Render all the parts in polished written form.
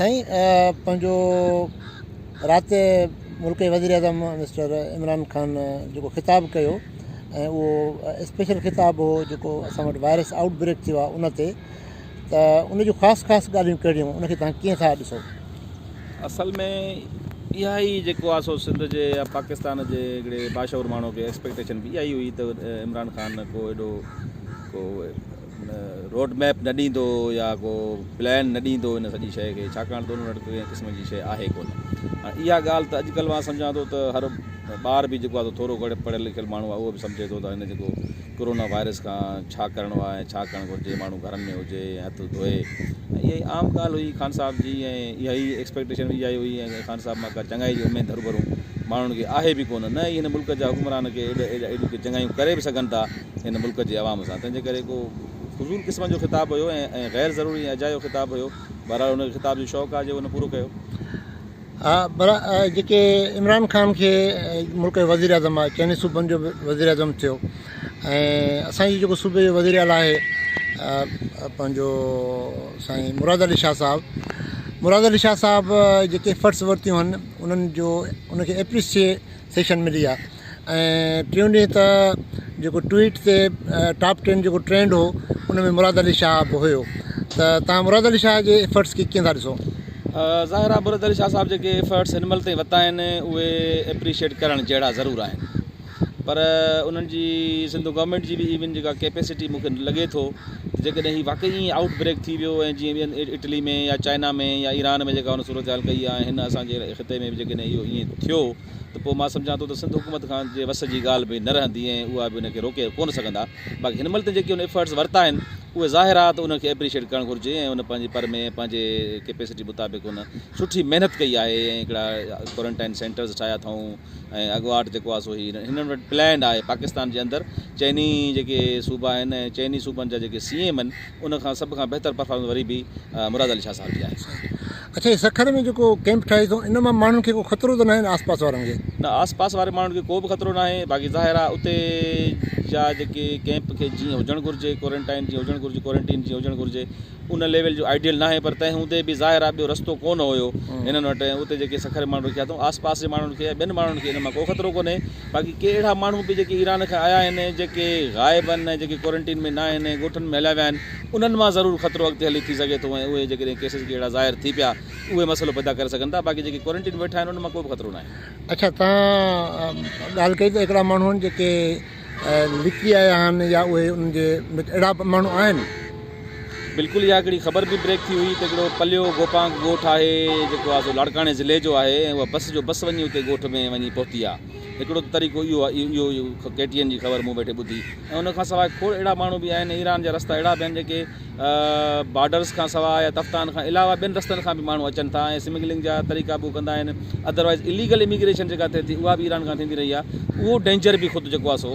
سائين پنهنجو رات ملڪ جي وزير اعظم مسٽر عمران خان جيڪو خطاب ڪيو ۽ اهو اسپيشل خطاب هو جيڪو اسان وٽ وائرس آئوٽ بريڪ ٿيو آهي ان تي ته ان جون خاص خاص ڳالهيون ڪهڙيون ان کي توهان ڪيئن ٿا ڏسو؟ اصل ۾ اها ئي جيڪو آهي سو سنڌ جي يا پاڪستان جي هڪڙي باشعور ماڻهو کي ايڪسپيڪٽيشن به اها ئي هئي ته عمران خان ڪو ايڏو ڪو روڊ ميپ نه ڏيندو يا ڪو پلان نه ڏيندو ان سڄي شيء کي ڇاڪاڻ ته ان وٽ ڪنهن قسم جي شيء آهي ڪونه هاڻي اها ڳالهه ته اڄڪلهه مان سمجهان ٿو ته هر ٻار به جيڪو آهي سو ٿورو گهڻو پڙهيل لکيل ماڻهو آهي اهو به سمجهي ٿو ته هن جيڪو ڪورونا وائرس کان ڇا ڪرڻو آهي ۽ ڇا ڪرڻ گهرجي ماڻهو گهرن ۾ هجي ۽ هٿ ڌوئي ۽ اها ئي عام ڳالهه هئي خان صاحب جي ۽ اها ئي ايڪسپيڪٽيشن به اها ئي هئي ۽ خان صاحب مان ڪا چڱائي جي اميد هروڀرو ماڻهن کي آهي به ڪونه نه ئي هن ملڪ جا حڪمران ڪي ايڏيون ڪي چڱايون ڪري به سگهن ٿا هن ملڪ جي عوام سان تنهن جي ڪري ڪو فضول قسم جو خطاب هيو ۽ غير ضروري ۽ اجايو خطاب هيو بهرحال هن کي خطاب جو شوق آهي جيڪو هن پورو ڪيو. ها پر جيڪي عمران خان کي ملڪ جو وزير اعظم آهي چئني صوبن جو به وزير اعظم ٿيو ۽ اسان جي جيڪو صوبي جو وزير اعليٰ آهي پنهنجو سائين مراد علي شاهه صاحب مراد علي شاهه صاحب جيڪي افرٽس ورتيون آهن انهن جو ان کي ايپريسيشن ملي آهي ۽ ٽيون ڏينهن ته جيڪو ٽوئيٽ تي ٽاپ ٽين جيڪو ٽرينڊ هو ان ۾ مراد علي شاهه به هيو ته توهان مراد علي شاهه جي ايفرٽس کي ڪيئن ٿا ڏسو؟ ظاهر آهي مراد علي شاهه صاحب جيڪي ايفرٽس هن مهل تائين ورتا آهن اهي ايپريشيٽ ڪرڻ جهڙا ضرور آهن پر انهن جي سنڌ گورنمينٽ جي به ايون جيڪا ڪيپيسٽي مون کي لڳي ٿو ته جيڪڏهن هي واقعي ائين آئوٽ بريڪ ٿي ويو ۽ جيئن ٻين اٽلي ۾ يا چائنا ۾ يا ايران ۾ جيڪا ان صورتحال ڪئي آهي ۽ هن اسان جي خطي ۾ به جيڪڏهن اهو ائين ٿيو ته پوء مان سمجهان ٿو ته سنڌ حڪومت کان جي وس جي ڳالهه به نه رهندي ۽ اها به ان کي روڪي ڪونه سگهندا. باقي هن مهل تائين جيڪي ان ايفرٽس ورتا آهن اهي ظاهر آهي ته انهن کي ايپريشيٽ ڪرڻ گهرجي ۽ ان پنهنجي پر ۾ پنهنجي ڪيپيسٽي مطابق ان سٺي محنت ڪئي آهي ۽ هڪڙا ڪورنٽائن سينٽرز ٺاهيا اٿئون ۽ اڳواٽ جيڪو آهي سو هي هنن وٽ پلانڊ آهي پاڪستان جي اندر چئني جيڪي صوبا آهن ۽ چئني صوبن جا جيڪي سي ايم آهن ان کان سڀ کان بهتر پرفارمنس وري به مراد علي شاهه صاحب جي آهي. اڇا هي سکر ۾ جيڪو ڪيمپ ٺاهي اٿئون ان مان ماڻهن کي ڪو خطرو ته ناهي نه آس پاس وارن کي؟ نه آس پاس واري ماڻهن کي ڪو به خطرو ناهي باقي ظاهر آهي اتي جا جيڪي ڪيمپ کي جيئن هجڻ گهرجي ڪورنٽائن جيئن هجڻ گهرجي ڪورنٽين جيئن هجڻ گهرجي ان ليول جو آئيڊيل ناهي پر تنهن هوندي به ظاهر آهي ٻيو رستو ڪونه هيو هنن وٽ ۽ اتي جيڪي سکر ماڻهو رکيا اٿئون آس پاس جي ماڻهن کي يا ٻين ماڻهن کي ان مان ڪو خطرو ڪونهي باقي ڪي اهڙا ماڻهو به جيڪي ايران کان آيا آهن جيڪي غائب آهن ۽ جيڪي ڪورنٽين ۾ نه آهن ۽ ڳوٺن ۾ هليا ويا آهن انهن مان ضرور خطرو اڳتي هلي ٿي سگهي ٿو ۽ اهي جيڪڏهن ڪيسز ڪي اهڙا ظاهر ٿي پيا اهي مسئلو پيدا ڪري سگهن ٿا باقي جيڪي ڪورنٽين ۾ ويٺا آهن انهن مان ڪو به خطرو ناهي. اڇا توهان ڳالهه ڪئي ته هڪڙا ماڻهو آهن جيڪي لڪي آيا آهن يا اهي انهن جي اهڙا به ماڻهو آهن. بلڪل اها هڪڙي خبر به بريڪ ٿي هئي ته هڪڙو پليو گوپانگ ڳوٺ آهي جيڪو آهي سو لاڙڪاڻي ضلعي جو آهي ۽ اها بس جو بس وڃي اتي ڳوٺ ۾ وڃي پهتي آهي هڪڙو ته طريقو اهو آهي اهو ڪي ٽي اين جي خبر مون ويٺي ٻڌي ۽ ان کان سواء کوڙ اهڙا ماڻهو به آهن ايران جا رستا اهڙا به آهن جيڪي بارڊرز کان سواء يا تفتان کان علاوه ٻين رستن کان به ماڻهو اچن ٿا ۽ سمگلنگ جا طريقا به ڪندا آهن ادروائز اليگل اميگريشن جيڪا ٿئي ٿي اها به ايران کان ٿيندي رهي آهي اهو ڊينجر به خود جيڪو آهي سو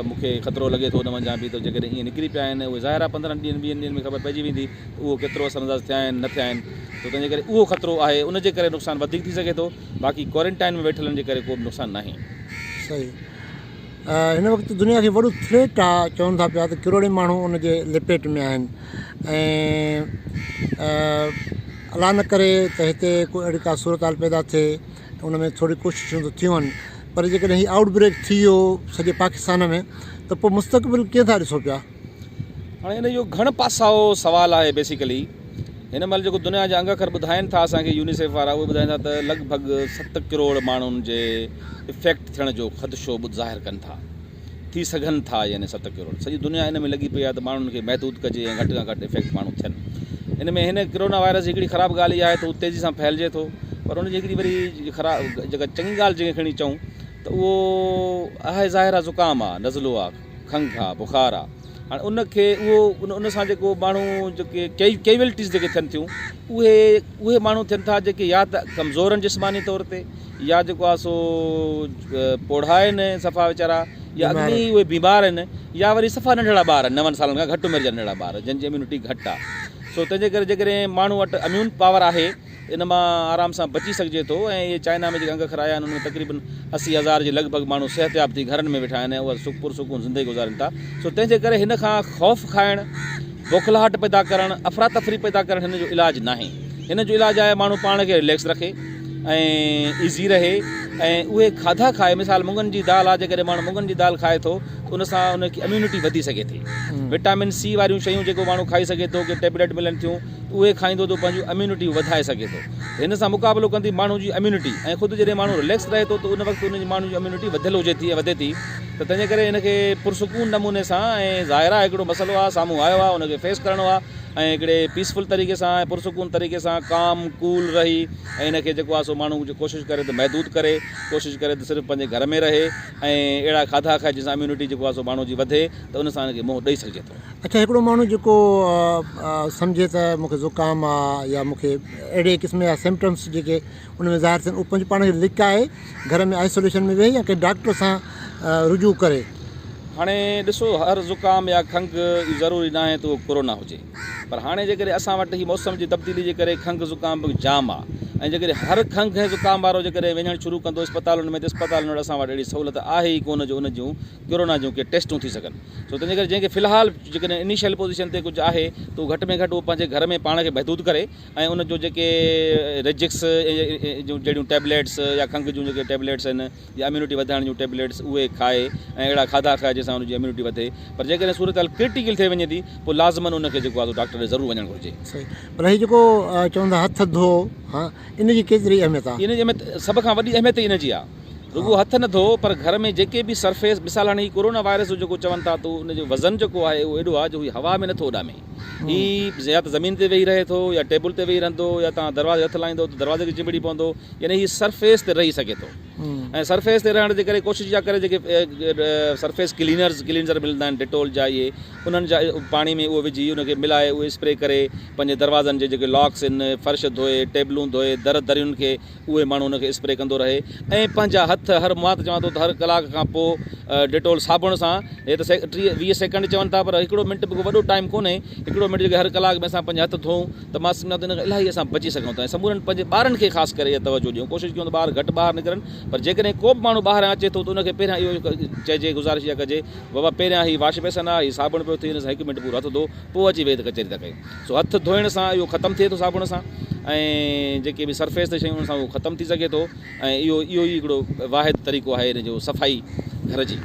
مون کي خطرو لڳي ٿو ان منجهان به ته جيڪڏهن ائين نڪري پيا آهن اهي ظاهر آهي پندرهن ڏينهن ويهن ڏينهن ۾ خبر پئجي ويندي ته اهو ڪيترو اثر انداز ٿيا آهن نه ٿيا آهن ته تنهنجي ڪري اهو خطرو آهي ان جي ڪري نقصان وڌيڪ ٿي سگهي ٿو باقي ڪوارنٽائن ۾ ويٺلن جي ڪري ڪو به نقصان ناهي. صحيح هن وقت دنيا کي وڏو ٿريٽ آ چون ٿا پيا ته ڪروڙين ماڻهو ان جي لپيٽ ۾ آهن ۽ الله نه ڪري ته هتي ڪو اهڙي ڪا صورتحال پيدا ٿئي ان ۾ ٿوري ڪوششون ته ٿيون آهن پر جيڪڏهن هي آئوٽ بريڪ ٿي ويو سڄي پاڪستان ۾ ته پوء مستقبل ڪيئن ٿا ڏسو پيا؟ هاڻي ان جو گهڻ پاسائو سوال آهي بيسيڪلي هن مهل جيڪو دنيا جا انگ اکر ٻڌائين ٿا اسان کي يونيسيف وارا اهي ٻڌائين ٿا ته لڳ ڀڳ 7 ڪروڙ ماڻهن جي افيڪٽ ٿيڻ جو خدشو به ظاهر ڪن ٿا ٿي سگهن ٿا يعني 7 ڪروڙ سڄي دنيا ان ۾ لڳي پئي آهي ته ماڻهن کي محدود ڪجي ۽ گهٽ کان گهٽ افيڪٽ ماڻهو ٿين ان ۾ هن ڪرونا وائرس جي هڪڙي خراب ڳالهه اها آهي ته هو تيزي سان ڦهلجي ٿو پر ان جي هڪڙي وري خراب جيڪا چڱي ڳالهه جنهن کي کڻي چئون ته اهو آهي ظاهر آهي زڪام آهي نزلو آهي کنگهه آ، بخار آ، هاڻي ان کي اهو ان سان جيڪو ماڻهو جيڪي ڪيوئلٽيز جيڪي ٿين ٿيون اهي اهي ماڻهو ٿين ٿا جيڪي يا ته ڪمزور آهن جسماني طور تي يا جيڪو آ سو پوڙها آهن صفا ويچارا يا اڳ ۾ ئي اهي بيمار آهن يا وري صفا ننڍڙا ٻار آهن نون سالن کان گهٽ عمر جا ننڍڙا ٻار جن جي اميونٽي گهٽ آ سو تنهن جي ڪري جيڪڏهن ماڻهو وٽ اميون پاور آهي ان مان آرام سان بچي سگهجي ٿو ۽ اهي چائنا ۾ جيڪي انگ اکر آيا آهن ان ۾ تقريبن 80 هزار جي لڳ ڀڳ ماڻهو صحتياب ٿي گهرن ۾ ويٺا آهن ۽ اها پرسڪون زندگي گذارين ٿا سو تنهن جي ڪري هن کان خوف کائڻ بوکلاهٽ پيدا ڪرڻ افراتفري پيدا ڪرڻ هن جو علاج ناهي. هن جو علاج آهي ماڻهو پاڻ کي رليڪس رکي ۽ ايزي رهي ۽ اهي کاڌا کائي مثال مڱن جي دال آهي جيڪڏهن ماڻهو مڱن جي دال کائي ٿو ته ان سان ان کي اميونٽي وڌي سگهي ٿي وٽامن سي واريون شيون جيڪو ماڻهو کائي سگهي ٿو ڪي ٽيبليٽ ملن ٿيون اهي کائيندو ته پنهنجون اميونٽي وڌائي سگهي ٿو هن سان مقابلو ڪندي ماڻهو جي اميونٽي ۽ خود جڏهن ماڻهو رليڪس رهي ٿو ته ان وقت ان جي ماڻهو جي اميونٽي وڌيل هجي ٿي ۽ وڌي ٿي ته تنهنجي ڪري هن کي پرسڪون نموني سان ۽ ظاهر آهي هڪڙو مسئلو آهي سامهون آيو آهي ان کي فيس ڪرڻو آهي ۽ هڪڙي پيسفل طريقي سان ۽ پرسڪون طريقي سان ڪام ڪول رهي ۽ ان کي جيڪو آهي سو ماڻهو ڪوشش ڪري ته محدود ڪري ڪوشش ڪري ته صرف پنهنجي گهر ۾ رهي ۽ اهڙا کاڌا کائي جنهن سان اميونٽي جيڪو آهي سو ماڻهو جي وڌي ته ان سان ان کي منهن ڏئي سگهجي ٿو. اڇا هڪڙو ماڻهو جيڪو سمجهي ته مون کي زڪام آ يا مون کي اهڙي قسم جا سمپٽمس جيڪي ان ۾ ظاهر ٿين اهو پنهنجو پاڻ کي لڪائي گهر ۾ آئسوليشن ۾ ويهي يا ڪنهن ڊاڪٽر سان رجوع ڪري. هاڻي ڏسو هر زڪام يا کنگهه اهو ضروري ناهي ته اهو ڪورونا هجي پر هاڻي جيڪڏهن اسان وٽ هي موسم جي تبديلي جي ڪري کنگهه زڪام به جام آ ۽ جيڪڏهن هر کنگهه ۽ زڪام وارو جيڪڏهن وڃڻ شروع ڪندو اسپتالن ۾ ته اسپتالن وٽ اسان وٽ اهڙي سهولت آهي ئي ڪونه جو ان جون ڪورونا جون ڪي ٽيسٽون ٿي سگهن سو تنهنجي ڪري جنهن کي في الحال جيڪڏهن انيشل پوزيشن تي ڪجهه آهي ته اهو گهٽ ۾ گهٽ اهو پنهنجي گهر ۾ پاڻ کي محدود ڪري ۽ ان جو جيڪي ريجڪس جون جهڙيون ٽيبليٽس يا کنگهه جون جيڪي ٽيبليٽس آهن يا اميونٽي وڌائڻ جون ٽيبليٽس اهي کائي ۽ اهڙا کاڌا کائي جنهن سان ان جي اميونٽي وڌي پر جيڪڏهن صورتحال ڪرٽيڪل ٿي وڃي ٿي پوء لازمن ان کي جيڪو آهي سو ڊاڪٽر ڏي ضرور وڃڻ گهرجي. صحيح پر هي جيڪو چون ٿا هٿ ڌو ها ان جي ڪيتري اهميت آهي؟ ان جي اهميت سڀ کان وڏي اهميت ئي ان جي آهي. رڳو هٿ نه ڌو پر گهر ۾ جيڪي به سرفيس مثال هاڻي هي ڪورونا وائرس جو جيڪو چون ٿا ته ان جو وزن جيڪو آهي اهو ايڏو آهي جو هي هوا ۾ نٿو اڏامي هي يا ته زمين تي ويهي رهي ٿو يا ٽيبل تي ويهي رهندو يا توهان دروازي هٿ لائيندو ته دروازي کي چنبڙي پوندو يعني هي سرفيس تي رهي سگهي ٿو ۽ سرفيس تي رهڻ جي ڪري ڪوشش اها ڪري جيڪي سرفيس ڪلينرز ڪلينزر ملندا آهن ڊيٽول جا اهي انهن جا پاڻي ۾ اهو وجهي ان کي ملائي اهي اسپري ڪري پنهنجي دروازن جي جيڪي لاڪس آهن فرش ڌوئي ٽيبلون ڌوئي در درين کي اهي ماڻهو ان کي اسپري ڪندو رهي ۽ پنهنجا هٿ هر مان ته چوان ٿو ته هر ڪلاڪ کان پوء ڊيٽول صابڻ سان هي ته 30 20 سيڪنڊ چون ٿا پر هڪڙو منٽ به ڪو وڏو ٽائيم ڪونهي هڪڙو منٽ جيڪي هر ڪلاڪ ۾ اسان پنهنجا هٿ ڌوئون ته مان سمجهان ٿو ان کان الاهي اسان بچي سگهون ٿا ۽ سمورن پنهنجي ٻارن کي خاص ڪري اها توجه ڏيون ڪوشش ڪيون ته ٻار گهٽ ٻاهر نڪرن پر جيڪڏهن ڪو به ماڻهو ٻاهران اچي ٿو ته ان کي پهريان اهو چئجي گذارش اها ڪجي بابا پهريان هي واش بيسن آهي هي صابڻ پيو ٿئي ان سان هڪ منٽ پورو هٿ ڌو پوء اچي ويهه ته ڪچهري ٿا ڪيون سو هٿ ڌوئڻ سان اهو ختم ٿئي ٿو صابڻ سان ۽ جيڪي به سرفيس تي شيون ان سان اهو ختم ٿي سگهي ٿو ۽ اهو اهو ئي هڪڙو واحد طريقو آهي ان جو صفائي گهر جي.